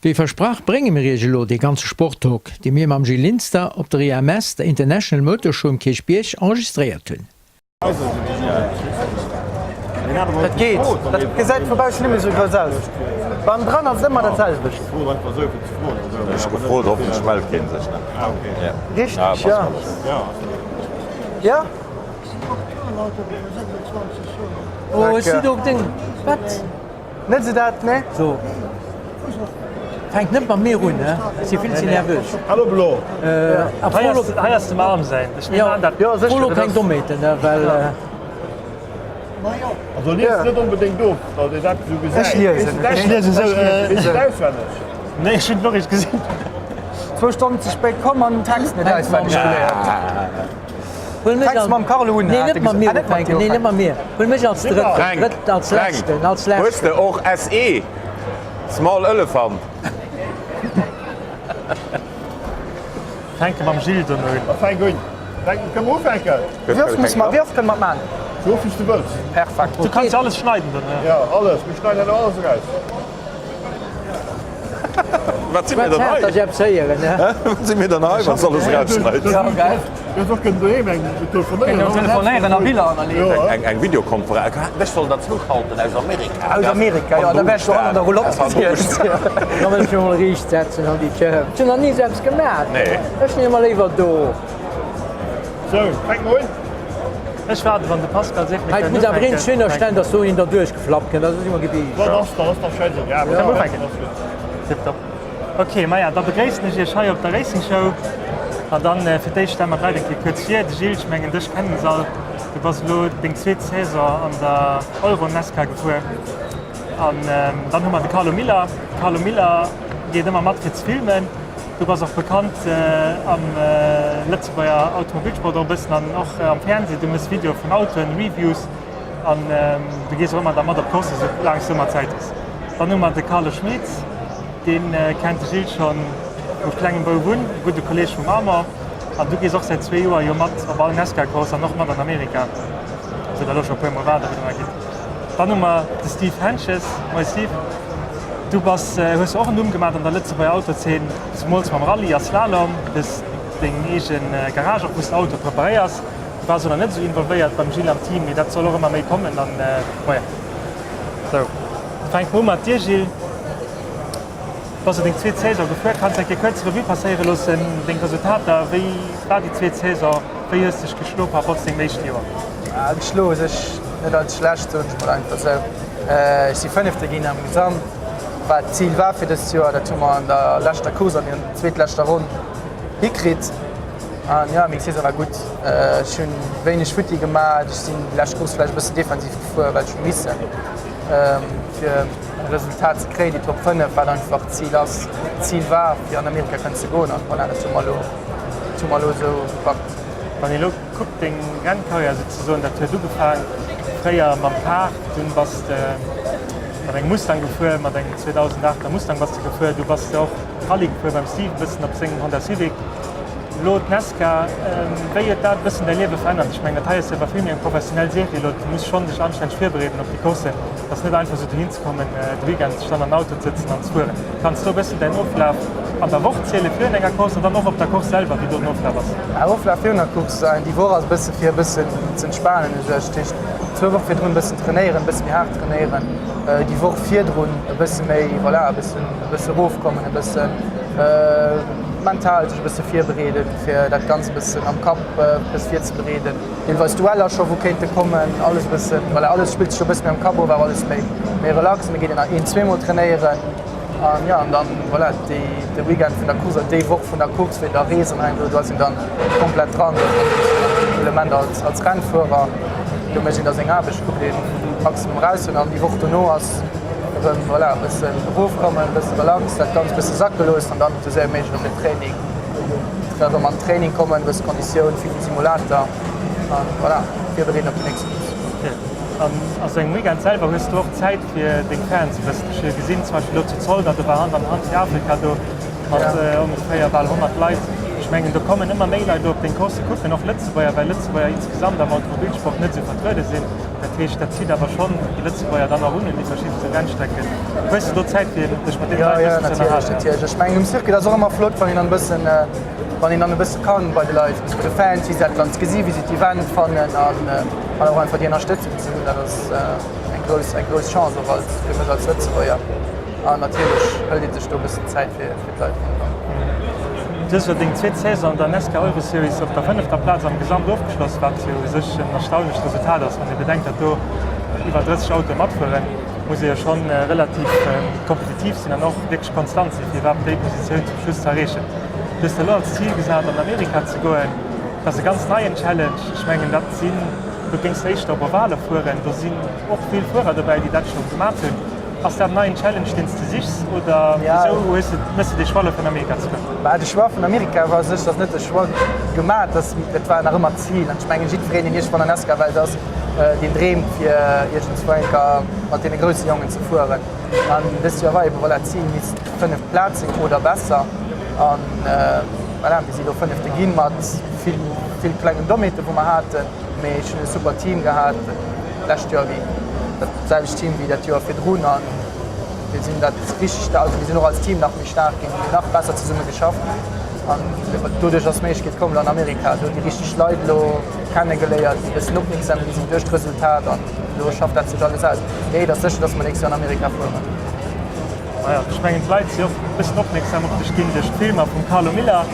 Wéi versprach brénge mir iech elo dee ganze Sporttalk, dee mir mam Gilles Linster op der IMS, der International Motor Show um Kierchbierg, enregistréiert hunn. Dat geet, dat gesäit vu baussen nëmme sou grouss aus. Bannendran ass et ëmmer dat selwecht. Ech gefrot, hoffentlech mellt keen sech net. Richteg, jo. Jo. Oh, ech si do op deng. Wat? Net sou dat, nee. So. Fänk net mat mir un, he? Ech si vill ze nervös. Hallo Blo. Äh, Hei ass, hei ass dem Arm säin. Ech Ja, man dat. Jo, sécher. Fro lo keng Dommheeten, ne, well. Äh, Also lies net onbedéngt of, datt een dat esou gesäit. Ech liesen. Ech liesen sou. Lies et auswenneg. Nee, ech hunn d'Noriicht gesinn. Zwou Stonnen ze spéit komm an den Text net auswenneg geléiert. Huel mech Fänks als, mam Carlo un, nee, hat net e mat gesot. mir Ah, net mat ufänken, dir nee, net mat ufänken. mir. Huel mech als Drëtten, Fränk, Drëtt, als Fränk, Leschten, als hues Leschten. de och SE, Small Elephant? Fänke mam Gilles dono un. Da fänk un. Fänk, kënne mer ufänken? Wéi oft musse mer, wéi oft kënne mer et maachen? Sou oft wéi s du wëlls. Perfekt. Du kanns jo alles schneiden dono. Ja, alles. Mir schneiden herno alles eraus. Wat si mir dann hei? Dass ech eppes héieren, ne? Wat si mir dann hei, wann s alles erausschneids? Ja, gell? Du häss och kënnen doheem eng telefonéieren. Telefonéieren a Biller analyséieren. Eng, eng Videokonferenz. Dech soll der zouschalten aus Amerika. Aus Amerika, jo, da wär ech jo och an der Roulotte gewiescht. Da wëll ech mech mol riicht setzen an déi Chair. Ech hunn nach ni esou eppes gemaach. Nee. Ech sinn ëmmer léiwer do. Sou, fänke mer un. Ech waarden, wann de Pascal seet, mir Hei, kënnen et muss awer een ufänken. schöner stellen, dass do een derduerch geflappt kënnt. Dat ass ëmmer gebiischt. Dat ass, dat ass dach schäisegal. Kënnen mer ufänken? Tipptopp. Ok, maja, da begréissen ech Iech hei op der Racing Show. An dann fir d'éischt stelle mer d'Leit eng Kéier kuerz vir. De Gilles, ech mengen dech kennen se all. Du bass elo deng zweet Saison an der Euro-NASCAR gefuer. An dann hu mer de Carlo Miller. De Carlo Miller geet ëmmer mat fir ze filmen. Du bass och bekannt am Lëtzebuerger Automobilsport och e bëssen an och am Fernseh. Du méchs Videoe vun Autoen, Reviews an du gees och ëmmer da mat op d'Course, esou laang s du ëmmer Zäit hues. Dann hu mer de Carlo Schmit, dee kennt de Gilles schonn vu klengem Bouf un, e gudde Kolleeg vum Armand. An du gees och säit zwee Joer jo mat op all NASCAR-Course an och mat an Amerika, wou der elo scho e puer Mol waart a wou der nach gitt. Dann hu mer de Steve Hentges. Moie Steve. Du bass, hues jo och en Numm gemaat an der Lëtzebuerger Autoszeen, zemools mam Rallye a Slalom. Du hues deng eege Garage och wou s de Autoe preparéiers. Du waars elo nach net esou involvéiert beim Gilles am Team, mee dat soll och ëmmer méi kommen an moien. Sou, fänke mer u mat dir Gilles. Bass du deng zweet Saison gefuer, kanns eng Kéier kuerz Revue passéiere loossen, deng Resultater, wéi war déi zweet Saison, wéi hues dech geschlo par rapport zu dengem éischte Joer? Geschloe u sech net allze schlecht, soen ech mol einfach esou. Ech si Fënnefte ginn am Gesamt, wat d'Zil war fir dëst Joer. Dat hu mer an der leschter Course, an der zweetleschter Ronn hikritt. An jo, meng Saison war gutt. Ech hunn wéineg futti gemaach, ech sinn déi lescht Course vläicht e bëssen defensiv gefuer, well ech hu missen fir e Resultat ze kréien, déi Top 5, wat einfach d'Zil ass, d'Zil war, fir an Amerika kënnen ze goen. An voilà, dat hu mer elo, dat hu mer elo esou gepackt. Wann ee elo kuckt, deng Rennkarriär souzesoen, dat huet ugefaang fréier mam Kart, dunn bass de mat engem Mustang gefuer, mat engem 2008er Mustang bass de gefuer, du bass de och Rallye gefuer beim Steve e bëssen op sengem Honda Civic. Elo d'Nascar, wéi huet dat e bëssen däi Liewe verännert? Ech mengen, dat hei ass jo awer vill méi eng professionell Serie elo, du muss schonn dech anstänneg virbereeden op déi Courssen. Et ass net einfach esou dohin ze kommen, de Weekend sech dann an den Auto ze sëtzen an ze fueren. Kanns du e bëssen däin Oflaf an der Woch ziele virun enger Course an dann och op der Course selwer, wéi do den Oflaf ass? Oflaf virun der Course, déi Woch ass e bësse fir e bëssen ze entspanen u sech. Dat heescht, zwou Woche virdrun e bëssen trainéieren, e bësse méi haart trainéieren, déi Woch virdrun e bësse méi, voilà, e bëssen, e bësse erofkommen, e bëssen mental sech e bësse virbereeden, fir dat Ganzt e bëssen am Kapp e bësse virzebereeden. Deelweis Dueller scho wou kéinte kommen, alles e bëssen, voilà, alles spillt sech scho e bësse méi am Kapp of, awer alles méi, méi relax. Mir ginn nach een, zweemol trainéieren an jo, an dann, voilà, déi, de Weekend vun der Course oder déi Woch vun der Course fir da Reesen an do, do ass een dann komplett dran. Do ass dann e bëssen Element als, als Rennfuerer, do mécht een da seng Aarbecht, kuckt een Maximum eraushuelen an déi Woch dono ass erëm, voilà, e bëssen erofkommen, e bësse relax, dat Ganzt e bësse sacke loossen an dann esou séier wéi méiglech erëm den Training. Erëm an den Training kommen, bësse Konditioun, vill Simulator an voilà, virbereeden op déi nächst Course. Ok, an a sou engem Weekend selwer hues du och Zäit fir deng Fans e bëssen? Ech hu gesinn zum Beispill elo zu Zolder, do war Hand an Hand fir Afrika do mat ongeféier bal 100 Leit. Ech mengen do kommen ëmmer méi Leit elo op deng Coursse kucken, och Lëtzebuerger, well Lëtzebuerger insgesamt am Automobilsport net esou vertruede sinn. Dat heescht, dat zitt awer schonn déi Lëtzebuerger dann och un, un déi verschiddenste Rennstrecken. Hues de do Zäit fir dech mat deene Leit e bëssen ze ënnerhalen? Jo, jo, natierlech. Ech mengen um Circuit ass och ëmmer flott, wann een dann e bëssen, wann een dann e bësse kann bei de Leit, bei de Fans, wéi se dat Ganzt gesinn, wéi se d'Event fannen an och einfach déi Ënnerstëtzung ze hunn, dat ass eng grouss, eng grouss Chance och als, fir mech als Lëtzebuerger. An natierlech hëlt ee sech do e bëssen Zäit fir d'Leit ronderëm. Du hues jo deng zweet Saison an der Nesca Euroseries op der fënnefter Plaz am Gesamt ofgeschloss, wat jo u sech en erstaunlecht Resultat ass, wann ee bedenkt, datt do iwwer 30 Autoe matfueren, muss ee jo schonn relativ kompetitiv sinn an och wierklech konstant sinn, fir iwwerhaapt déi Positioun zum Schluss ze erreechen. Du hues der elo als Zil gesat, an Amerika ze goen. Dat ass e ganz neien Challenge. Ech mengen, dat sinn, do géings de éischter op Ovale fueren, do sinn och vill Fuerer dobäi, déi dat scho gemat hunn. Ass dat en neien Challenge deen s de sichs oder wisou hues de, méchs de dee Choix elo fir an Amerika ze goen? Bah, de Choix vun Amerika war u sech, ass net de Choix gemat, dat dat war nach ëmmer d'Zil. An ech mengen jiddwereen deen iergendwann an der NASCAR-Welt ass, deen dreemt fir iergendswou eng Kéier mat deene grousse Jongen ze fueren. An dëst Joer war ebe voilà d'Zil misst 5 Plaz sinn oder besser. An voilà, mir si lo Fënnefte ginn mat vill vill klengen Dommheeten wou mer haten. Mee ech hunn e super Team gehat d'lescht Joer, wéi dat selwecht Team wéi dat Joer virdrun an mir sinn dat richteg, also mir sinn och als Team nach méi staark ginn, mir hunn nach besser zesumme geschafft an doduerch ass d'Méiglechkeet komm elo an Amerika, do déi richteg Leit elo kenne geléiert, déi e bëssen opmierksam gi sinn duerch d'Resultat an elo schafft dat sech alles aus. Mee et ass sécher, datt mer nächst Joer an Amerika fueren. Maja, ech mengen d'Leit si och e bëssen opmierksam op dech ginn duerch d'Filmer vum Carlo Miller.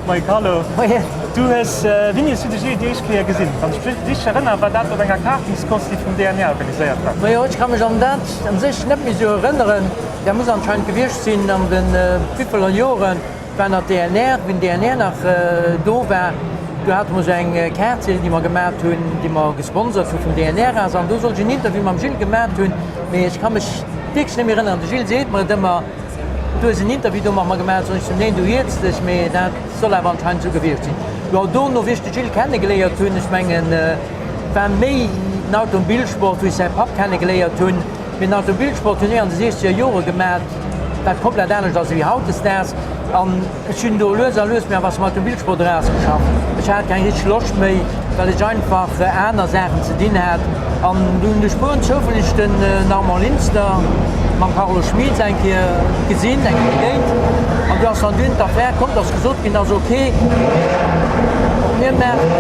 Moie Carlo. Moien. Du hues, wéini hues du de Gilles déi éischt Kéier gesinn? Wann ech mech richteg erënnere war dat op enger Kartingscourse déi vum DNR organiséiert war. Majo, ech ka mech an dat an sech net méi sou erënneren. Dat muss anscheinend gewiescht sinn an de wéiviler Joren, war nach DNR, wéi den DNR nach do war. Do hate mer sou eng Kaartserie déi mer gemat hunn, déi mer gesponsert hu vum DNR aus an do sollt ech en Interview mam Gilles gemat hunn, mee ech ka mech wierklech net méi erënneren. De Gilles seet mer et ëmmer. Du hues en Interview do mat mer gemaach, sot ech zum Neen, du ierts dech, mee dat soll awer anscheinend esou gewiescht sinn. Jo, dono, wéi ech de Gilles kennegeléiert hunn, ech mengen, et war méi den Automobilsport, wou ech säi Papp kennegeléiert hunn, mee den Automobilsport hunn ech an de siechzeger Jore gemaat, wat komplett anescht ass ewéi hautdesdaags. An ech hunn do lues a lues mir awer aus dem Automobilsport erausgeschafft. Ech hat keng richteg Loscht méi, well ech einfach aner Saachen ze dinn hat. An du hunn ech puer zoufälleg den Armand Linster mam Carlo Schmid eng Kéier gesinn, eng Kéier begéint. An du ass dann dunn d'Affär komm, dass gesot ginn ass, ok, och mir maachen.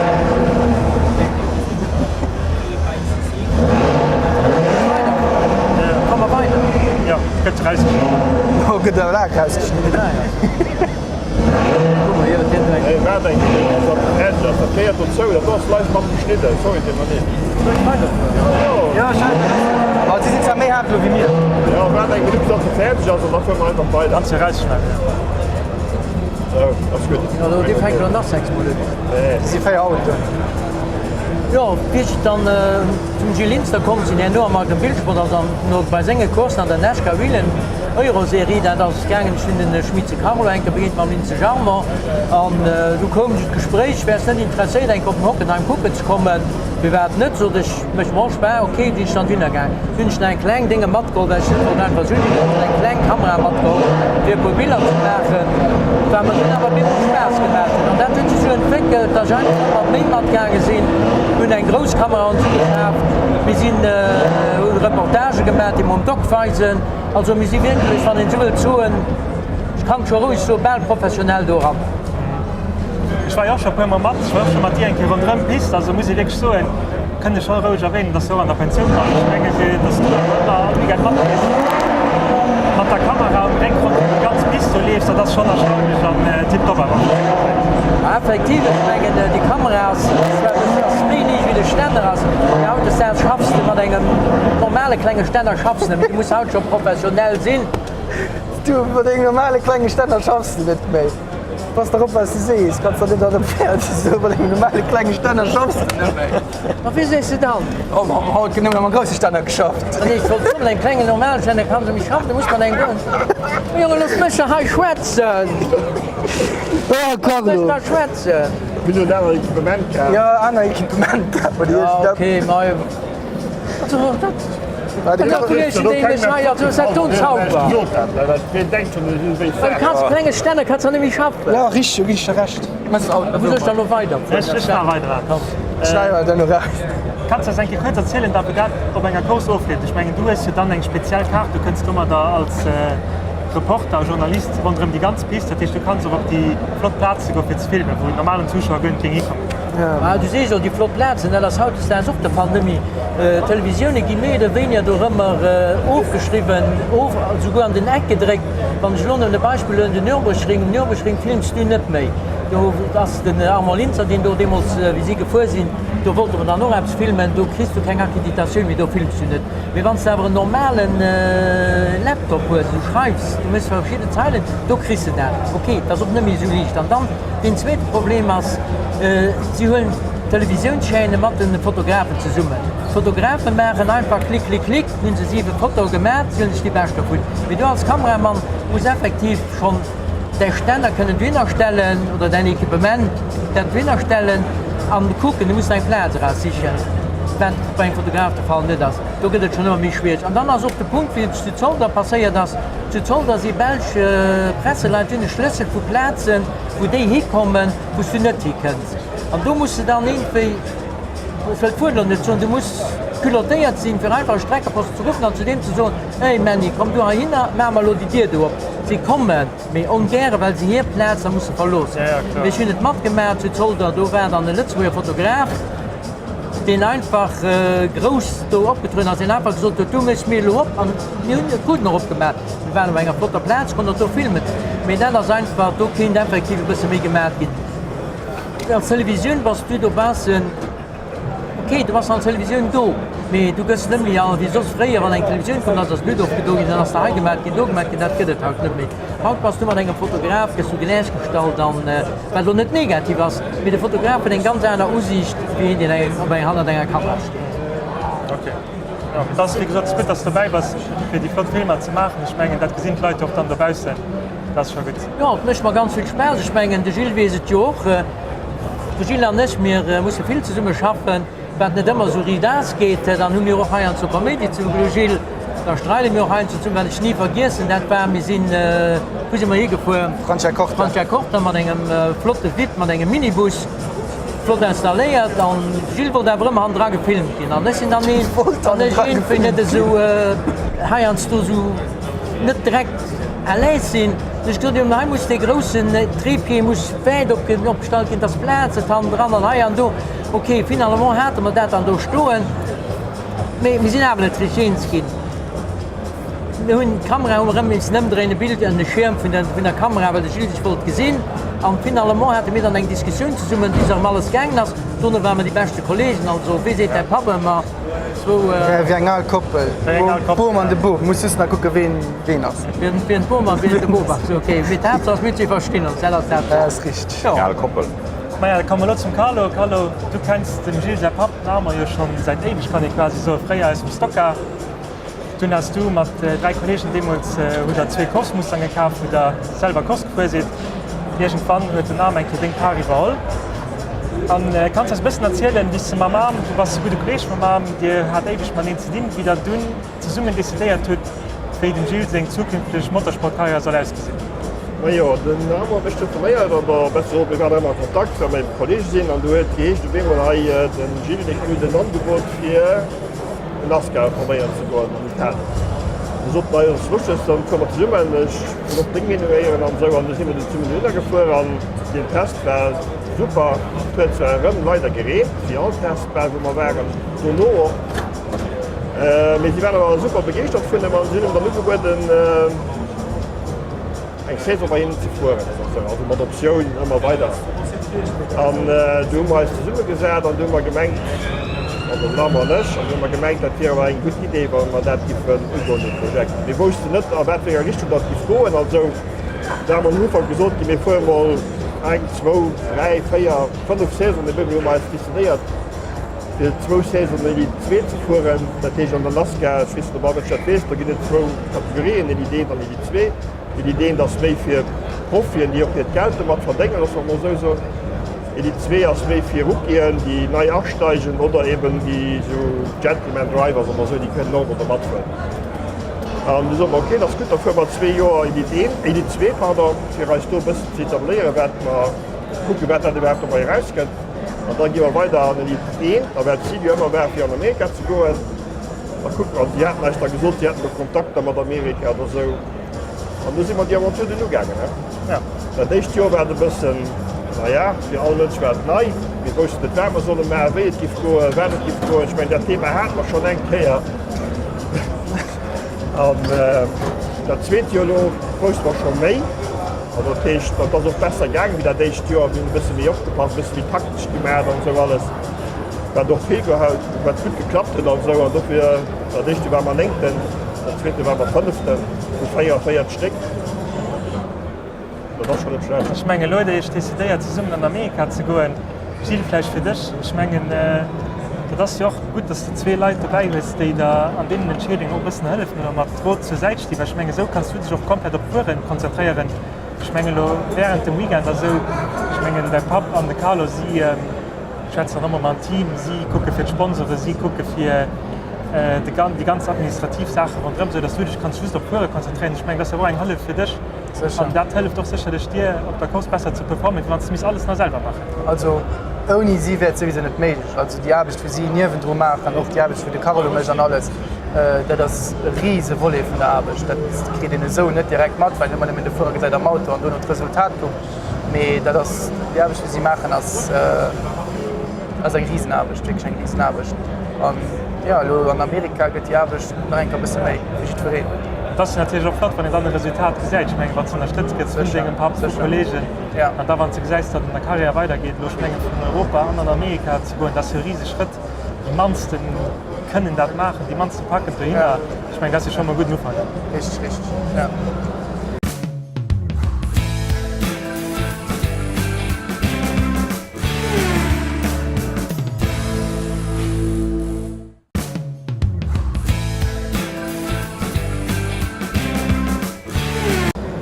Komm mer weider. Jo, gëtt erausgeschnidden. Jo, gëtt awer laang erausgeschnidden. Si sinn zwar méi haart elo wéi mir. Si si 4 Autoen. Jo, wéi ech dann zum Gilles Linster komm sinn, herno am Automobilsport, also an no bei senge Courssen an der Nascar Whelen Euroserie, dat ass gaangen, ech hunn den Schmitze Carlo eng Kéier begéint mam Linze Jarmon an du koum sou d'Gespréich, wäers net interesséiert eng Kéier op den Hockenheim kucken ze kommen? Firwat net, sot ech, mécht mer och Spaass. Ok, sinn ech dann dunner gaang. Du hunn ech nach eng kleng Dénge matgeholl, well ech net wollt einfach esou sinn, ech hunn eng kleng Kamera matgeholl fir e puer Biller ze maachen, wat mer dunn awer bemol Spaass gemaach huet. An dat huet sech esou entwéckelt, datt ech einfach ëmmer méi matgaange sinn. Mir hunn eng grouss Kamera ons ukaaft, mir sinn, hu Reportagë gemaach, déi mer um Doc weisen. Also mir si wierklech, wann een esou wëllt soen, ech kann et scho roueg soen, bal professionell do eran. Ech war jo och scho e puer Mol mat, ech war och scho mat dir eng Kéier ronderëm d'Pist. Also muss ee wierklech soen, kënnt ee scho roueg erwähnen, dass du och an der Pensioun bass. Ech menge fir dass du awer ëmmer all Weekend matgees, mat der Kamera um Réck ronderëm déi ganz Pist do leefs, dat ass schonn erstaunlech an tiptop awer. Effektiv, ech mengen déi Kamera ass zwar ass méi liicht wéi de Stänner ass, mee hautdesdaags schaffs de mat engem normale klenge Stänner schaffs de net méi, du muss haut scho professionell sinn. Du, mat engem normale klenge Stänner schaffs de net méi. Pass dach op wat s de sees, kanns der net an de Päerd soen, mat engem normale klenge Stänner schaffs de net méi. Ma wéi sees de dann? Oh, ma haut gëtt nëmmen mam grousse Stänner geschafft. Ah nee, ech wollt soen, mat engem klengen normalen Stänner kann se méi schaffen, da muss mat engem groussen. Ma Jongen, looss mech dach hei schwätzen! Oh, Carlo! Looss mech dach schwätzen! Mir hunn aner Equipement kaf. Jo, aner Equipement kaf, oder Ja, iergendep. okay, ma also dat. Du kanns klenge Stänner kanns der net méi schaffen. Jo richteg, do ginn ech der Recht. Wou soll ech dann elo weiderfueren? Ech maache weider. Schneide mer dann eraus. Kanns du eis eng Kéier kuerz erzielen, da wou dat op enger Course ofleeft? Ech mengen, du hues jo dann eng speziell Kaart, du kënns domadder als Reporter a Journalist ronderëm déi ganz Pist, dat heescht, du kanns och op déi flott Plaze goen, fir ze filmen, wou en normalen Zuschauer guer net géing hikommen. Ah, du sees elo déi flott Plazen, dat ass hautdesdaags och de Fall, net méi. D'Televisioune gi méi oder wéiniger dorëmmer ofgeschriwwen, of, souguer an den Eck gedréckt. Wann ech elo nëmmen e Beispill huelen, den Nürburgring, um Nürburgring films du net méi. Do ass den Armand Linster, deen do deemools, wéi si gefuer sinn, do wollte mer dann och eppes filmen, do kriss du keng Akkreditatioun méi, do films du net. Mee wann s de awer en normale Laptop hues, du schreifs, du méchs verschidde Zeilen, do kriss de dat. Ok, et ass och net méi esou liicht. An dann deen zweete Problem ass, si huelen d'Televisiounschaîne mat de Fotografen zesummen. D'Fotografe maachen einfach klick, klick, klick, hunn se siwe Fotoe gemaach, si huelen sech déi bescht dovun. Mee du als Kameramann muss effektiv schonn däi Stänner kënnen dohinner stellen oder däin Equipement dat dohinner stellen an kucken, du muss der eng Plaz eraussichen, wat bei engem Fotograf de Fall net ass. Do gëtt et schonn ëmmer méi schwiereg. An dann ass och de Punkt, wéi et zu Zolder passéiert ass, Zu Zolder si belsch Presseleit, déi hunn e Schlëssel vu Plazen, wou déi hikommen, wou s du net hikënns. An do muss de dann iergendwéi, ech wëll d'Wuert elo net soen, du muss culottéiert sinn, fir einfach e Streckeposten ze ruffen an zu deem ze soen, Hey Männi, komm du heihinner, maache mer elo déi Dier do op. Si kommen, mee ongäre, well se hir Plaz da musse verloossen. Mee ech hunn et matgemaach zu Zolder, do war dann e Lëtzebuerger Fotograf, deen einfach grouss do opgetrueden ass, deen einfach gesot huet, du méchs mir elo op. An mir hunn et kruten och opgemaach. Mir waren op enger flotter Plaz, konnten och do filmen. Mee dat ass einfach, do kéint effektiv e bësse méi gemaach ginn. Als Televisioun bass du dobaussen. Ok, du bass an der Televisioun do, mee du gëss net méi all wéi soss fréier, wann eng Televisioun komm ass, ass Blut ofgedo ginn, dann ass der hei gemat ginn, do gemat ginn, dat gëtt et haut net méi. Haut bass du mat engem Fotograf, gëss du gläichgestallt an, wat elo net negativ ass, mee de Fotograf huet eng ganz aner Usiicht wéi een, deen eng op eng hannert enger Kamera steet. Ok, jo, et ass wéi gesot gutt, dass du dobäi bass fir déi flott Filmer ze maachen. Ech mengen, dat gesinn d'Leit och dann dobaussen, dat ass scho gutt. Jo, et mécht mer ganz vill Spaass. Ech mengen, de Gilles weess et jo och. De Gilles an ech, mir musse vill zesumme schaffen, wat net ëmmer esou riidaus geet. Dann hu mir och heiansdo Kaméidi zu Gilles, da streide mir och heiansdo zesummen. Wat ech ni vergiessen, dat war, mir sinn, wou si mer higefuer? Franciacorta. Franciacorta mat engem flotte Vip, mat engem Minibus, flott installéiert. An de Gilles wollt awer ëmmer hannendra gefilmt ginn. An ech sinn dann een, an ech iergendwéi net esou heiansdo esou net direkt à l'aise sinn. Ech gesot hunn, hei muss dee groussen Trépied muss wäit opgestallt ginn, dass Plaz et hannendran an hei an do. Ok, finalement hate mer dat dann do stoen, mee mir sinn awer net richteg eens ginn. Mir hunn d'Kamera hu mer erëm missen ëmdréinen, e Bild an de Schierm vun der vun der Kamera, well de Gilles sech wollt gesinn. An finalement hate mir dann eng Diskussioun zesummen, bis erëm alles gaangen ass. Dono ware mer déi beschte Kollegen. Also, wéi seet däi Papp ëmmer, zwou. Wéi eng al Koppel, Bom an de Bub. Muss just nach kucke ween ween ass. Wien d'Bom ass, wien de Bub ass. Ok, mee d'Haaptsaach ass, mir zwee verstinn ons, dat ass d'Haaptsaach. Dat ass richteg. Eng al Koppel. Maja, da komme mer elo zum Carlo. Carlo, du kenns dem Gilles säi Papp, den Armand, jo schonn säit éiweg, kann ee quasi soen, fréier aus dem Stockcar. Dunn has du mat 3 Kollegen deemools hutt der zwee Corse Mustange kaf, wou der selwer Corse gefuer sidd. Iergendwann huet den Arm eng Kéier deng Par iwwerholl. An kanns eis e bëssen erzielen, wéi s de mam Arm, du bass e gudde Kolleeg mam Arm, dir hat éiweg mateneen ze dinn, wéi der dunn zesummen decidéiert hutt, wéi dem Gilles seng zukünfteg Motorsportkarriär soll ausgesinn? Majo, den Arm huet mech telefonéiert, oder besser gesot, mir waren ëmmer a Kontakt, well mir eben Kollege sinn, an du huet geheescht op eemol, hei den Gilles, dee krut en Angebot fir Nascar probéieren ze goen an Italien. Du sot bei ons Lusches, dann fuere mer zesummen, ech wëll och deng Meenung héieren an esou. An du si mer du zesummen dohinner gefuer an deen Test war super. Et huet zwar erëm leider gereent, wéi all Test bal wou mer waren, dono och, mee si waren awer super begeeschtert vun em an si hunn em dann ugebueden, eng Saison bei hinnen ze fueren oder sou, also mat Optioun ëmmer weider. An du hu mer eis zesummegesat an du hu mer gemengt, also den Armand an ech, an du hu mer gemengt, dat wier awer eng gutt Idee, wa mer dat giffen ugoen, dee Projekt. Mir woussten net, a wat fir enger Richtung dat giff goen. Also da hu mer am Ufank gesot ginn, mir fuere mol eng, zwou, dräi, véier, fënnef Saisonen. Op eemol hu mer eis decidéiert, fir zwou Saisonen Elite 2 ze fueren. Dat heescht an der Nascar, ech weess net, ob all Mënsch dat weess, do ginn et zwou Kategorien, Elite 1 an Elite 2. Elite 1 ass méi fir Profien, déi och hiert Geld domat verdéngen, loosse mer emol esou soen. Elite 2 ass méi fir Rookien, déi nei asteigen oder eben déi esou Gentleman Drivers oder esou, déi kënnen och do matfueren. An du soe mer, okay, dat ass gutt, da fuere mer zwee Joer Elite 1, Elite 2, pardon, fir eis do e bëssen ze etabléieren, wat mer kucken, wat dat iwwerhaapt dobäi erauskënnt. An da gi mer weider an Elite 1, a well d'Zil jo ëmmer war, fir an Amerika ze goen, da kucke mer. An déi haten eis da gesot, si hätten do Kontakter mat Amerika oder esou. An du si mer déi Aventure dunn ugaangen. Ja. Dat éischt Joer war et e bëssen, na ja, fir all Mënsch war et nei. Mir woussten net, wat mer solle maachen, wéi et giff goen, wat et giff goen. Ech mengen, dat Thema hate mer schonn eng Kéier. An dat zweet Joer elo wousste mer scho méi. Also dat heescht, dat ass och besser gaangen wéi dat éischt Joer. Mir hunn e bësse méi opgepasst, e bësse méi taktesch gemaach an esou alles, wat och vill geholl, wat gutt geklappt huet an esou. An dofir, dat éischt Joer ware mer Néngten, dat zweete ware mer Fënneften vu 44 Stéck. Dat ass scho net schlecht. Ech mengen, elo huet Dir Iech decidéiert, zesummen an Amerika ze goen. Gilles, vläicht fir dech, ech mengen, dat ass jo och gutt, datt s de zwee Leit dobäi hues, déi der an deenen Entscheedungen och e bëssen hëllefen oder mat Rot zur Säit stinn, well ech mengen, esou kanns du dech och komplett op d'Fueren konzentréieren. Ech mengen elo wärend dem Weekend a sou, ech mengen, däi Papp an de Carlo, si schwätzen dann ëmmer mam Team, si kucke fir d'Sponsoren, si kucke fir déi ganz administrativ Saache ronderëm, esou datt du dech kanns just op d'Fuere konzentréieren. Ech mengen, dat ass jo och eng Hëllef fir dech. An dat hëlleft och sécherlech dir, op der Course besser ze performen, wéi wann s de misst alles nach selwer maachen. Also ouni si wär et souwisou net méiglech. Also déi Aarbecht, wou si niewendru maachen, och déi Aarbecht, wou de Carlo mécht an alles, dat ass e rise Volet vun der Aarbecht. Dat kritt een esou net direkt mat, well een ëmmer nëmmen de Fuerer gesäit am Auto an dono d'Resultat kuckt. Mee dat ass, déi Aarbecht, wou si maachen, ass. Ass eng Risenaarbecht, wierklech eng Risenaarbecht. An jo, elo an Amerika gëtt déi Aarbecht nach eng Kéier e bësse méi fir jiddwereen. Et ass jo natierlech och flott, wann een dann e Resultat gesäit. Ech mengen, wann s de ënnerstëtzt gëss vun dengem Papp, vu Kolleegen, an da wann s de gesäis, datt et an der Karriär weidergeet, elo ech mengen vun Europa an an Amerika ze goen, dat ass jo e riseg Schrëtt. Déi mannste kënnen dat maachen, déi mannste packen et dohinner. Ech mengen, dat ass jo scho mol e gudden Ufank. Richteg, richteg, jo.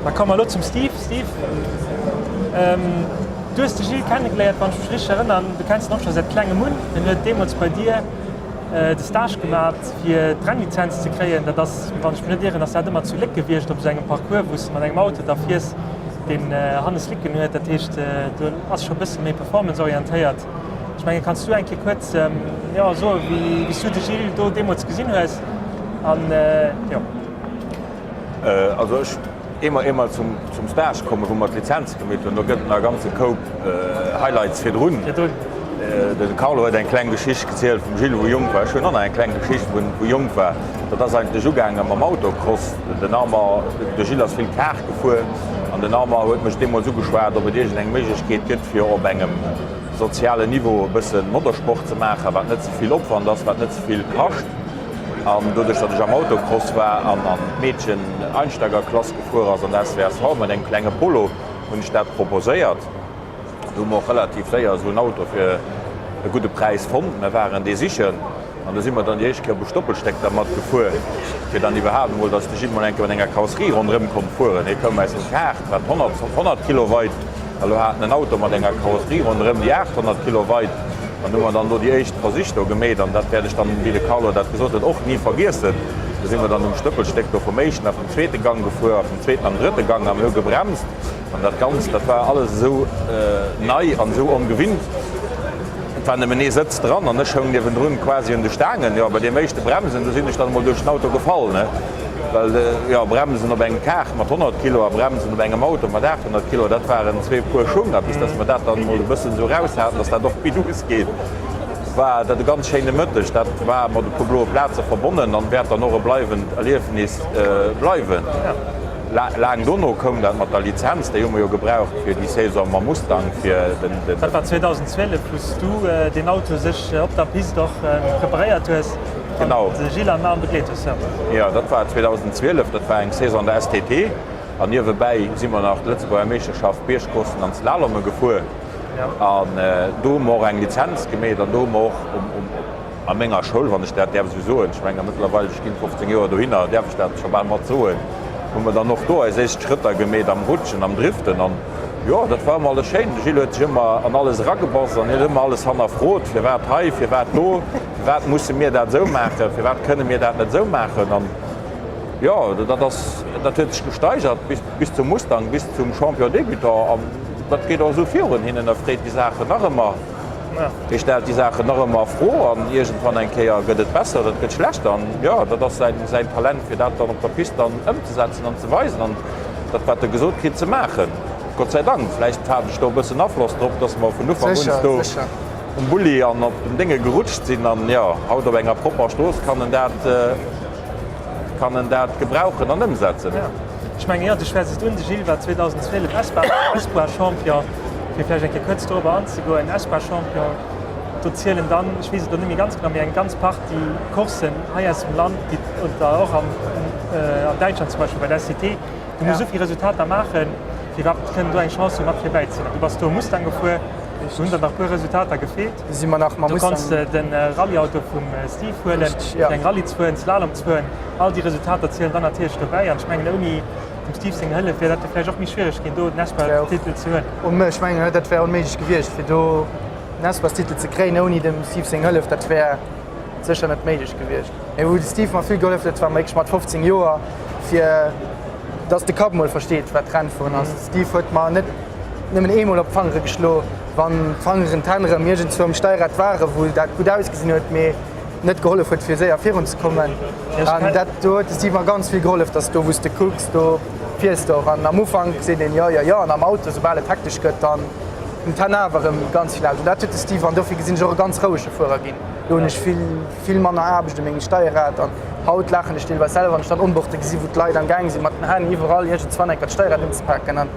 Da komme mer elo zum Steve. Steve, ähm, du hues de Gilles kennegeléiert, wann ech mech richteg erënnern. Du kenns en och scho säit klengem un. En huet deemools bei dir äh, de Stage gemat, fir d'Rennlizenz ze kréien. Dat ass, wann ech mech net ieren, ass dat ëmmer zu Léck gewiescht, op esou engem Parcours, wou s de mat engem Auto da fiers. deen Hannes Licken huet, dat heescht do ass scho e bësse méi performance-orientéiert. Ech mengen, kanns du eng Kéier kuerz jo soe wéi s du de Gilles do deemools gesinn hues an jo. Also ech, ier mer eemol zum zum Stage kommen, wou mer d'Lizenz gemeet hunn, do gëtt et nach e ganze Koup Highlights virdrun. Virdrun. De Carlo huet eng kleng Geschicht gezielt vum Gilles, wou e jonk war. Ech hunn och nach eng kleng Geschicht, wou e jonk war. Dat ass eigentlech ugaange mam Autocross. Den Armand, de Gilles ass vill Kart gefuer an den Armand huet mech deemools ugeschwat, ob et iergend eng Méiglechkeet gëtt, fir op engem sozialen Niveau e bësse Motorsport ze maachen, wat net ze vill Opwand ass, wat net ze vill kascht. An doduerch, datt ech am Autocross war an an d'Meedchen Einsteigerklass gefuer ass an der SWSV mat engem klenge Polo, hunn ech dat proposéiert. Do hu mer och relativ séier esou en Auto fir e gudde Präis fonnt. Mer waren dee sichen an do si mer dann déi éischt Kéier op e Stoppelstéck dermat gefuer, fir dann iwwerhaapt emol, dass de Gilles mol eng Kéier mat enger Karosserie ronderëm konnt fueren. Hie koum aus dem Kart, wat 100, 100 Kilo weit, a lo hat en en Auto mat enger Karosserie ronderëm, déi 800 Kilo weit. An hu mer dann do déi éischt Versich do gemeet an dat wäert ech dann, wéi de Carlo dat gesot huet, och ni vergiessen. Do si mer dann um Stëppelstéck do vum éischten a vum zweete Gang gefuer a vum zweeten an drëtte Gang a mir hu gebremst. An dat Ganzt, dat war alles esou nei an esou ongewinnt. Et war nëmmen ee Sëtz dran an ech houng niewendrun quasi un de Staangen. Jo, bei deem éischte Bremsen, do sinn ech dann emol duerch den Auto gefall, ne? Well, jo, Bremsen op engem Kart mat 100 Kilo a Bremsen op engem Auto mat 800 Kilo, dat waren zwee Puer Schung. A bis dass mer dat dann emol e bëssen esou raus haten, dass dat och gutt geet, war dat e ganz schéine Mëtteg. Dat war mat e puer bloe Plaze verbonnen an wäert dann och e bleiwend Erliefnis bleiwen. Laang dono koum dat mat der Lizenz, déi hu mer jo gebraucht fir déi Saison mam Mustang, fir den. Dat war 2012, wou s du deen Auto sech op der Pist och preparéiert hues an de Gilles an Arn begleet hues. Jo, dat war 2012, dat war eng Saison an der STT an niewebäi si mer nach d'Lëtzebuerger Meeschterschaft Biergcourssen an Slalomme gefuer an do hu mer och eng Lizenz gemeet an do hu mer och um. A menger Schoul, wann ech dat däerf esou soen, ech menge mëttlerweil, ech ginn 15 Joer dohinner, däerf ech dat scho bal mat soen, hu mer dann och do eis éischt Schrëtter gemeet am Rutschen, am Driften. An. Jo, dat war ëmmer alles schéin. De Gilles huet sech ëmmer an alles eragebass an huet ëmmer alles hannerfrot, firwat hei, firwat do, firwat musse mir dat esou maachen, firwat kënne mir dat net esou maachen. An jo, dat ass, dat huet sech gesteigert bis, bis zum Mustang, bis zum Champion débutant an dat geet och esou virun. Hien ënnerfreet déi Saachen nach ëmmer. Hie stellt déi Saachen nach ëmmer a Fro an iergendwann eng Kéier gëtt et besser oder et gëtt schlechter. An jo, dat ass säin, säin Talent, fir dat dann op der Pist dann ëmzesetzen an ze weisen an dat, wat e gesot kritt, ze maachen. Gott sei Dank, vläicht hat ech do e bëssen Afloss drop, dass mer vun Ufank un do um Bulli an op den Dénge gerutscht sinn. An jo, haut op enger propper Strooss kann en dat, kann en dat gebrauchen an ëmsetzen. Ech mengen, jo, du schwätz et un, de Gilles war 2012 Espoir-Champion. Fir vläicht eng Kéier kuerz dorobber anzegoen, Espoir-Champion, do zielen dann, ech weess et elo net méi ganz genau, mee eng ganz Partie Courssen hei aus dem Land, déi, oder och an Däitschland zum Beispill bei der SCT, du muss esou vill Resultater maachen, fir iwwerhaapt kënnen do eng Chance hu mat virbäi ze sinn. Du bass do um Mustang gefuer, do hunn der nach e puer Resultater gefeelt. Do si mer nach mam Mustang. Du konns de Rallye-Auto vum Steve huelen, fir eng Rallye ze fueren, Slalom ze fueren. All déi Resultater zielen dann natierlech dobäi an ech mengen, ouni dem Steve seng Hëllef wär dat jo vläicht och méi schwiereg ginn, do den Espoir-Titel ze huelen. Ech mengen, dat wär onméiglech gewiescht, fir do den Espoir-Titel ze kréien ouni dem Steve seng Hëllef. Dat wär sécher net méiglech gewiescht. Mee wou de Steve mer vill gehollef huet, war mer wierklech mat 15 Joer, fir dass de Kapp mol versteet, wat Rennfueren ass. De Steve huet mer net nëmmen eemol op d'Fangere geschlo, wann d'Fangeren, d'Hänn erëm iergendzwou um Steierrad waren, wou dat gutt ausgesinn huet, mee net gehollef huet fir séier virun ze kommen. An dat do huet de Steve mer ganz vill gehollef, dass do wou s de kucks, do fiers de och. An am Ufank seet een jo, jo, jo an am Auto, soubal et hektesch gëtt, dann hunn d'Hänn awer erëm ganz vill Aarbecht. An dat huet de Steve, an dofir gesinn ech och e ganz rouege Fuerer ginn. Do hunn ech vill, vill manner Aarbecht u mengem Steierrad an haut laachen ech deelweis selwer, wann ech dann Onboarde gesi wou d'Leit am Gaang sinn mat den Hänn iwwerall iergendzwann enker d'Steierrad unzepaken. An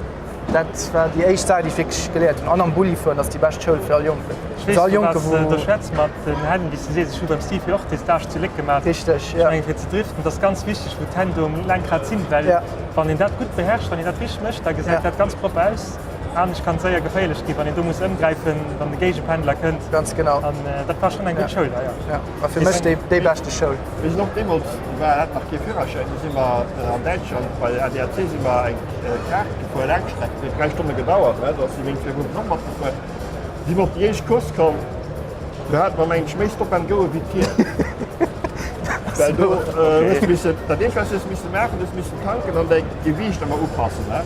Dat war déi éischt Saach, déi ech wierklech geléiert hunn. An am Bulli fueren ass déi bescht Schoul fir all Jonken. Ech weess, vu wat s de do schwätz mat den Hänn, wéi s de sees. Ech hu beim Steve jo och dee Stage zu Léck gemaach. Richteg, jo. Ech mengen, fir ze driften, et ass ganz wichteg, wou d'Hänn do um Lenkrad sinn, well wann een dat gutt beherrscht, wann een dat richteg mécht, da gesäit dat ganz propper aus. Anescht kann et séier geféierlech ginn, wann een do muss ëmgräifen, wann de Géigependler kënnt. Ganz genau. An dat war schonn eng gutt Schoul da, jo. Jo, war fir mech déi beschte Schoul. Mir sinn och deemools, war hat nach kee Führerschäin, du si mer an Däitschland bei ADAC si mer eng Kaart gefuer, Laangstreck, dat huet 3 Stonne gedauert, ne, do ass déi meng virdrun och matgefuer. Si mer op déi éischt Course komm, do hate mer mengen ech méi Stop and Goe wéi d'Tier. Well do hues de missen, dat éischt wat s de hues misse maachen, du hues missen tanken an däi Gewiicht ëmmer upassen, ne.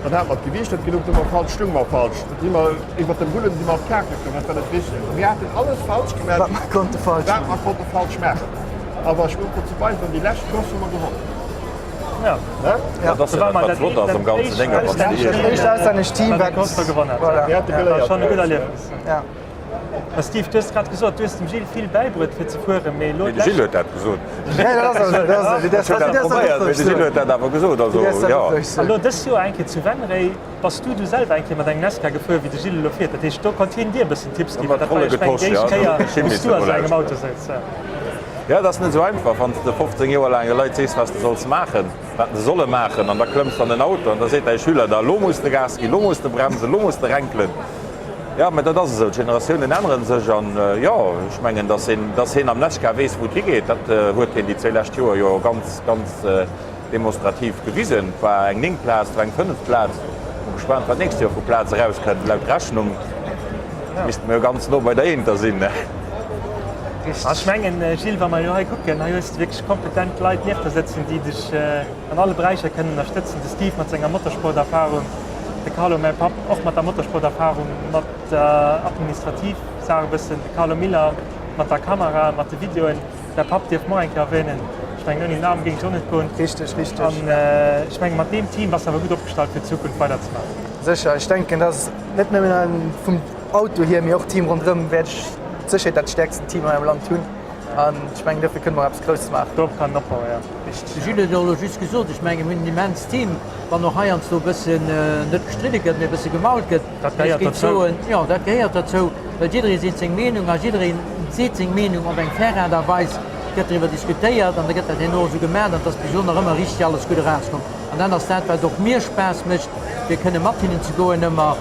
Dann hate mer d'Gewiicht net genuch, du hu mer falsch, stung mer falsch, du si mer iwwer dem Bullen si mer op d'Kaart gekomm, dat war net richteg. Mir haten alles falsch gemaach, wat mer konnte falsch wat mer konnte falsch maachen. Awer ech muss dozou beisoen, déi lescht Course hu mer gewonnen. Ja. Ne? Ja, dat ass jo dat, wat flott ass am ganzen Déng, wann s de Dat éischt auslännescht Team, wat d'Course gewonnen hat. Voilà. Mir hate Ja, war geléiert. schonn e gutt Erliefnis. Ja. Ma Steve, du hues grad gesot, du hues dem Gilles vill bäibruet fir ze fueren, mee elo Nee, de Gilles huet dat gesot. Ja, dat ass esou, dat ass esou. Ech hunn dat probéiert, mee de Gilles huet dat awer gesot, also jo. A lo dës Joer eng Kéier zu Wennéi, bass du du selwer eng Kéier mat engem Nesca gefuer, wéi de Gilles elo fiert. Dat heescht, do konnt hien dir e bëssen Tipps ginn, well dat war jo, ech mengen, déi éischt Kéier, wou s du a sou engem Auto souz. Jo, et ass net esou einfach, wann s de 15 Joer laang de Leit sees, wat se solls maachen, wat se solle maachen, an da klëmms de an den Auto an da seet däi Schüler der, Elo muss de Gas ginn, elo muss de bremsen, elo muss de renkelen. Jo, mä dat ass esou, d'Generatiounen ännere sech an jo, ech mengen, datt een, datt hien am Nesca weess, wou et higeet, dat huet hien déi zwéi lescht Joer jo ganz, ganz demonstrativ gewisen. Et war eng néngt Plaz, et war eng fënneft Plaz. Hu gespaant, wat d'nächst Joer vu Plaz erauskënnt. Laut Rechnung misste mir jo ganz no bei der Eenter sinn. Ech mengen, Gilles, wa mer elo hei kucken, hei hues de wierklech kompetent Leit nieft der sëtzen, déi dech an alle Beräicher kënnen ënnerstëtzen. De Steve mat senger Motorsporterfahrung, de Carlo, mäi Papp, och mat der Motorsporterfahrung, mat der administrativ Saach e bëssen, de Carlo Miller mat der Kamera, mat de Videoen. Däi Papp dierf mer och eng Kéier erwähnen. Ech mengen, ouni den Arm géing ech och net goen. Richteg, richteg. An ech mengen, mat deem Team bass de awer gutt opgestallt, fir d'Zukunft weiderzemaachen. Sécher. Ech denken, dass net nëmmen vum Auto hier, mee och d'Team ronderëm wäert ech mat Sécherheet dat stäerksten Team hei am Land hunn. An ech mengen, dofir kënne mer och eppes Grousses maachen. Dorop kann een opbauen, jo. Richteg. De Gilles huet och elo just gesot, ech mengen, mir hunn en immenst Team, wann och heiansdo e bëssen net gestridde gëtt, mee e bësse gemault gëtt. Dat gehéiert dozou. Soen, jo, dat gehéiert dozou, well jidderee seet seng Meenung a jidderee seet seng Meenung op eng fair Aart a Weis, gëtt driwwer diskutéiert an da gëtt dat herno esou gemaach an et ass bis elo nach ëmmer richteg alles gutt erauskomm. An dat ass dat, wat och mir Spaass mécht, fir kënne mat hinnen ze goen ëmmer,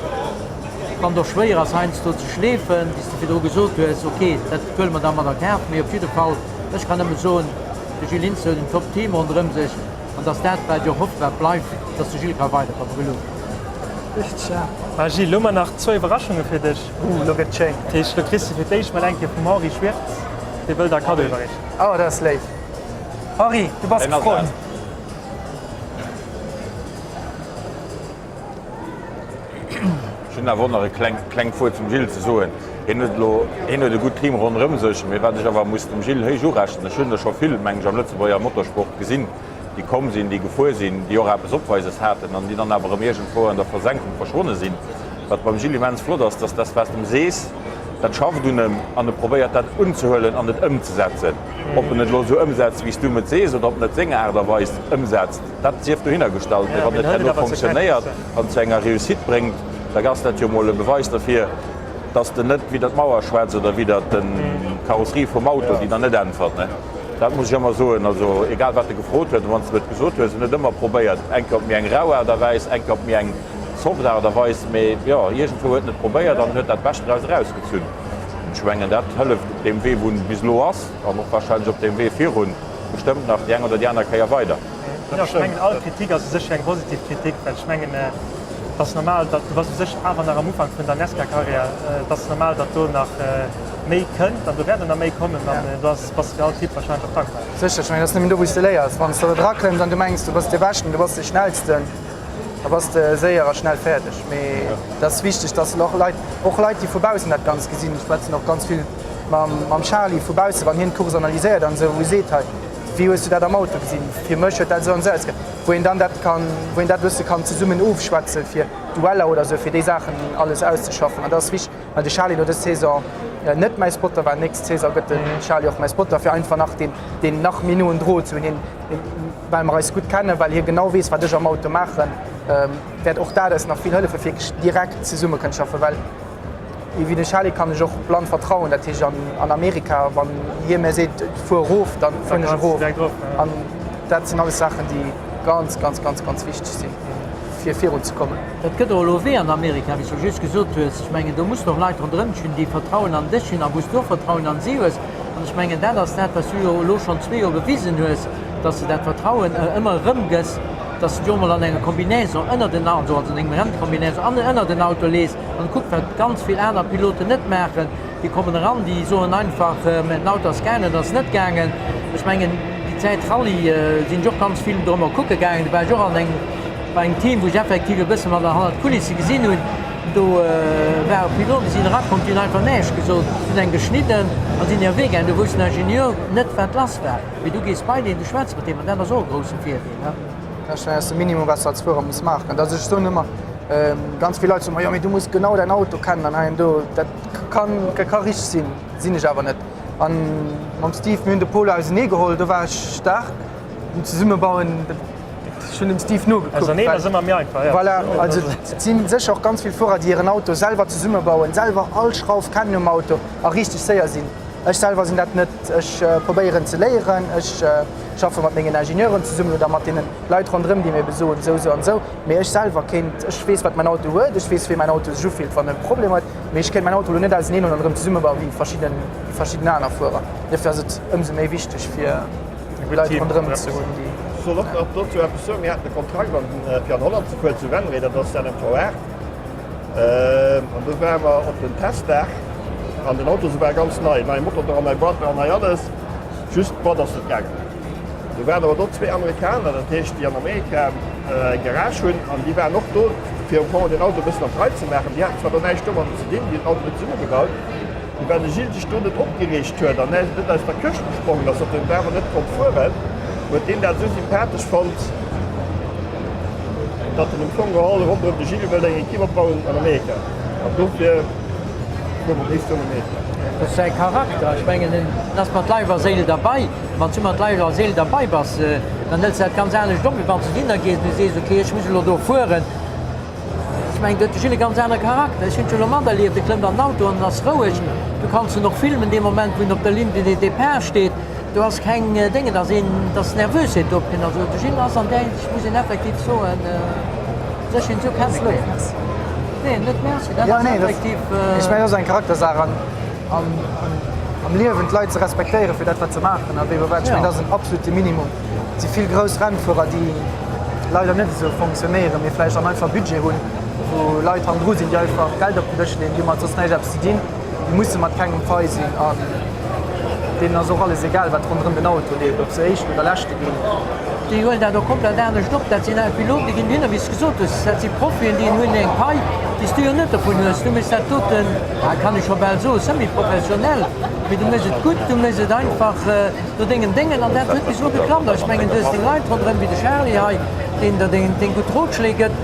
wann et och schwéier ass heiansdo ze schleefen, wéi s de virdru gesot hues, ok, dat huele mer da mat a Kaf, mee op jidde Fall, ech kann nëmme soen, de Gilles Hintze huet en Top-Team ronderëm sech an et ass dat, wat ech och hoffen, wat bleift, dass de Gilles ka weiderkommen. Gelueft. Richteg ja. Ma Gilles, lo hu mer nach zwou Iwwerraschunge fir dech. Uh, lo gëtt schéin. Dat heescht, lo kriss de fir d'éischt mol eng Kéier vum Henri Schwirtz, dee wëll der e Kaddo iwwerreechen. Oh, dat ass léif. Henri, du bass gefrot. Ech hunn awer och nach e klengt Wuert zum Gilles ze soen. Hien huet elo, hien huet e gutt Team ronderëm sech, mee wat ech awer muss dem Gilles héich urechnen, ech hunn der scho vill, meng ech, am Lëtzebuerger Motorsport gesinn, déi komm sinn, déi gefuer sinn, déi och eppes Opweises haten an déi dann awer erëm iergendwou an der Versenkung verschwonne sinn. Wat beim Gilles immens flott ass, dass dat, wat s de em sees, dat schafft un em an e probéiert dat unzehuelen an et ëmzesetzen. Ob en et elo esou ëmsetzt, wéi s du em et sees, oder ob en et seng Aart a Weis ëmsetzt, dat sief dohinner gestallt. Mee wann et herno fonctionnéiert an zu enger Réussite bréngt, da ass dat jo mol e Beweis derfir, dass de net widder d'Mauer schwätz oder widder d'Karosserie vum Auto, déi dann net äntwert. Dat muss ech ëmmer soen. Also egal wat e gefrot huet, wann s de et gesot hues, en huet ëmmer probéiert, eng Kéier op méi eng rau Aart a Wäis, eng Kéier op méi eng soft Aart a Weis, mee jo, iergendwou huet en et probéiert an huet dat Bescht draus erausgezunn. Ech mengen, dat hëlleft op deem Wee, wou en bis elo ass, an och warscheinlech op deem Wee virun, bestëmmt nach déi eng oder déi aner Kéier weider. Jo, ech mengen, all Kritik ass u sech eng positiv Kritik, well ech mengen, et ass normal, datt, du bass u sech awer nach am Ufank vun der NASCAR-Karriär, et ass normal, datt do nach méi kënnt an do wäert och nach méi kommen an do ass, bass de fir all Tipp warscheinlech och dankbar. Sécher, ech mengen, et ass nëmmen do, wou s de léiers. Wann s de do draklëmms an du mengs, du bass dee Beschten, du bass dee Schnellsten, da bass de séier a schnell fäerdeg. Mee et ass wichteg, datt och Leit, och Leit, déi vu baussen dat Ganzt gesinn, ech schwätzen och ganz vill mam, mam Charly vu baussen, wann hien d'Course analyséiert an esou, wou e seet, hei, Wéi hues du dat am Auto gesinn? Fir mech huet dat esou an esou ausgesinn. Wou een dann dat kann, wou een dat e bësse kann zesummen ofschwätzen, fir Dueller oder esou, fir déi Saachen alles auszeschaffen. An dat ass wichteg, well de Charly elo dës Saison net mäi Spotter war. Nächst Saison gëtt de Charly och mäi Spotter, fir einfach nach deen, deen nach méi noen Drot ze hunn. Hien, well mer eis gutt kennen, well hie genau weess, wat ech am Auto maachen, wäert och dat eis nach vill hëllefen, fir wierklech direkt zesumme kënnen schaffen, well Wéi de Charly kann ech och blann vertrauen. Dat heescht an Amerika, wann hie mir seet, fuer erof, da fueren ech erof. An dat sinn alles Saachen, déi ganz, ganz, ganz, ganz wichteg sinn, fir virun ze kommen. Dat gëtt och elo wéi an Amerika, wéi s du just gesot hues. Ech mengen, do mussen och Leit ronderëm dech hunn, déi Vertrauen an dech hunn a wou s du och Vertrauen an si hues. An ech mengen, dat ass dat, wat s du jo elo schonn zwee Joer bewisen hues, dass de dat Vertrauen ëmmer erëm gëss, dass de dech och mol an enger Combinaison ënner den Auto, also an engem Renncombinaison an ënner den Auto lees, An kuckt wat ganz vill aner Piloten net maachen, déi kommen eran, déi soen einfach, den Auto ass gaangen oder ass net gaangen. Ech mengen déi Zäit Rallye sinn ech och ganz vill dorëmmer kucke gaangen. Do war ech och an engem, bei engem Team, wou ech effektiv e bësse mat hannert d'Kulisse gesinn hunn. Do ware Piloten, déi sinn erakomm, déi hunn einfach näischt gesot, hunn eng geschnidden a sinn hire Wee gaangen. Do wousst den Ingenieur net, wat lass war. Mee du gees bei deen, du schwätz mat deem an dat ass och e grousse Virdeel. Dat ass de Minimum, wat s de als Fuerer muss maachen. Also ech soen ëmmer, ganz vill Leit soen mer, jo mee du muss genau däin Auto kennen an hei an do. Dat kann, ka richteg sinn, sinn ech awer net. An mam Steve, mir hunn de Polo ausenee geholl, do war ech staark um Zesummebauen. Ech hunn dem Steve nogekuckt. Auserneen ass ëmmer méi einfach, jo. Voilà, also et si sécher och ganz vill Fuerer, déi hiren Auto selwer zesummebauen, selwer all Schrauf kennen um Auto a richteg séier sinn. Ech selwer sinn dat net. Ech probéieren ze léieren, ech schaffe mat mengen Ingenieuren zesummen oder mat deene Leit ronderëm, déi mir ebe soen, esou, esou an esou. Mee ech selwer kéint, ech weess, wat mäin Auto huet, ech weess, wéi mäin Auto sech ufillt, wann e Problem huet, mee ech kéint mäin Auto elo net auseneen huelen an erëm zesummebauen, wéi verschidden, wéi verschidden aner Fuerer. Duerfir ass et ëmsou méi wichteg, fir Leit ronderëm ze hunn, déi. Ech soll och nach dozou eppes soen. Mir haten e Kontrakt an, fir an Holland ze fueren, zu Venray, dat ass d'LMVR. An do ware mer op den Testdag an den Auto war ganz nei, neie Motor dran, nei Boîte dran, nei alles, just d'Boîte ass net gaangen. Do waren awer do zwee Amerikaner, dat heescht déi an Amerika eng Garage hunn an déi waren och do fir am Fong den Auto e bëssen an d'Rei ze maachen. Déi haten zwar do näischt domadden ze dinn, déi hunn den Auto net zesummegebaut, mee well de Gilles sech do net opgereegt huet an net aus der Këscht gesprongen ass, datt en awer net konnt fueren, huet deen dat esou sympathesch fonnt, datt en am Fong geholl ronderëm de Gilles wëllt eng Ekipp opbauen an Amerika. An dofir fuere mer nächst Joer an Amerika. Dat ass säi Charakter. Ech mengen, en ass mat Leif a Séil derbei. Wann s du mat Leif a Séil derbei bass, dann hëls de dat ganz anescht op, wéi wann s du dohinner gees an du sees, okay, ech muss elo do fueren. Ech mengen, do huet de Gilles e ganz anere Charakter. Ech hunn et jo elo materlieft, e klëmmt an den Auto an en ass roueg. Du kanns en och filmen dee Moment, wou en op der Ligne de départ steet. Do ass keng Déngen, dass een, dass Nervösheet do opkënnt. Also de Gilles ass an där Hinsicht, muss een effektiv soen, sech een esou kennegeléiert. Nee, net Merci, dat ass effektiv. Ech mengen, dat ass eng Charaktersaach an am Liewen d'Leit ze respektéieren fir dat wat se maachen a wéi wat. Ech mengen, dat ass en absolute Minimum. Et si vill grouss Rennfuerer, déi leider net esou fonctionnéieren, mee vläicht dann einfach Budget hunn. wou Leit hannendru sinn, déi einfach Geld op den Dësch leeën, déi hu mat soss näischt eppes ze dinn, déi musse mat kengem fei sinn an deenen ass och alles egal, wat ronderëm den Auto leeft, ob se Éischten oder Leschte ginn. Déi huelen dat och komplett anescht op. Dat sinn Piloten, déi ginn hinne, wéi s de gesot hues, dat si Profien, déi hunn eng Pai, déi s du jo net dovun hues. Du méchs dat doten, ah, kann ech scho bal soen, semi-professionell, mee du méchs et gutt, du méchs et einfach no dengem Déngen an dat huet bis elo geklappt. A ech mengen, du hues deng Leit ronderëm, wéi de Charly hei, deen der deng gutt Rotschléi gëtt.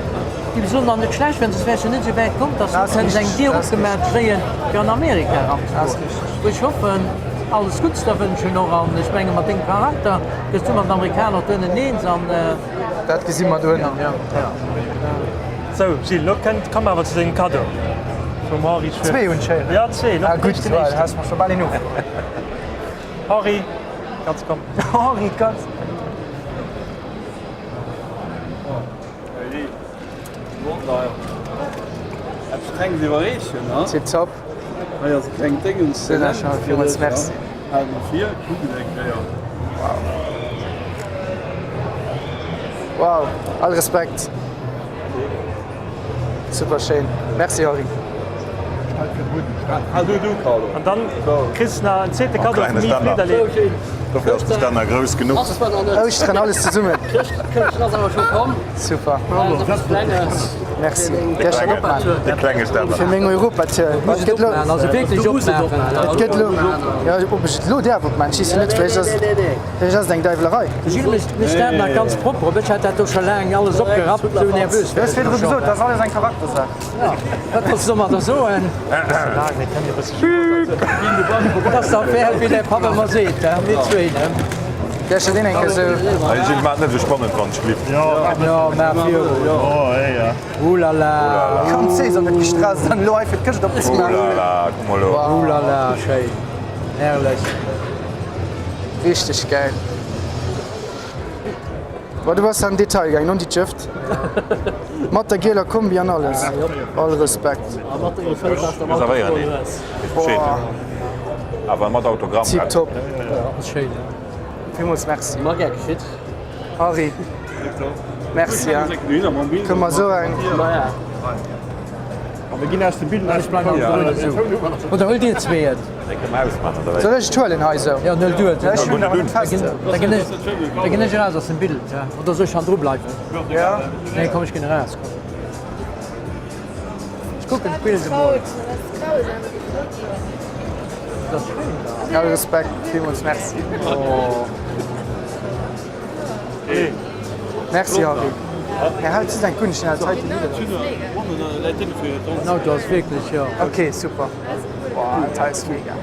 Déi soen dann net schlecht, well soss wäers du net esou wäit komm, dass du kënns eng Dier opgemaach kréien, fir an Amerika eranzegoen. Wou ech hoffen, alles Gutts der wënschen och an ech menge mat dengem Charakter gëss du mat den Amerikaner duerno eens an. Dat gesi mer duerno, jo. Sou Gilles, lo kënnt, komm awer zu dengem Cadeau vum Henri Schwirtz. Zwee hunn ech héieren. Ja, zwee. Ah gutt, well has mer scho bal een ofgeholl. Henri, Katz, komm. Henri, d'Katz. Eppes klenges iwwerreechen, ha? Tip top. Hei ass e klengt Déngens. Sinn ech schon, villmools Merci. Hal mol vir, kuck et eng Kéier. Wow. Wow, all Respekt. Super schéin. Merci Henri. An dann kriss nach en zweete Cadeau vum Yves Lederle. Dofir ass de Stänner grouss genuch. Ouschteren alles zesummen. Super. Merci. De klenge Stänner. Fir meng Europatour. Et gëtt lo. Also wierklech opmaachen. Et gëtt lo. Jo, ob ech et lo däerf opmaachen, ech weess jo net. Vläicht ass vläicht ass et eng Däiwlerei. De Gilles mécht mécht dat nach ganz propper. Op ech hat dat do scho laang alles opgerappt, esou nervös Du war hues ech virdru do gesot, schonn. dat ass alles eng Charaktersaach. Wat wolls de domadder soen? Dat ass dann fair, wéi däi Papp ëmmer seet, he? Mir zwéin, he? Däerf ech dat een eng Kéier sou. Hey Gilles, maach et net esou spannend, wann ech glift. Jo, maach viru. Oulala. Ganz Saison net gestresst an elo hei fir d'Këscht opzemaachen. Oulala, kuck mol elo. Oulala, schéin. Herrlech. Richteg gäil. Boah, du bass an Detail gaangen, non dit Jëft. Mat der gieler Kombi an alles. All Respekt. Reservéieren een. Weess Bescheed. Awer mat Autogramm. Tip top. Ass schéin. Villmools Merci. Henri, Merci. Kënne mer esou eng. Oder huelt dir zwee et. Soll ech et huelen hei esou? Jo, huel du et. Ech hunn awer net fest. Da ginn ech, da ginn ech eraus aus dem Bild. Oder soll ech hannendru bleiwen? Ja. Nee, komm, ech ginn eraus. Komm. Ech kucken d'Bild emol. Dat ass schéin da. All Respekt, villmools Merci. Oh. Merci Henri. Här haut just eng Kunsch, den Zeit. Den Auto ass wierklech, jo. Ok, super. Boah, dat hei ass mega.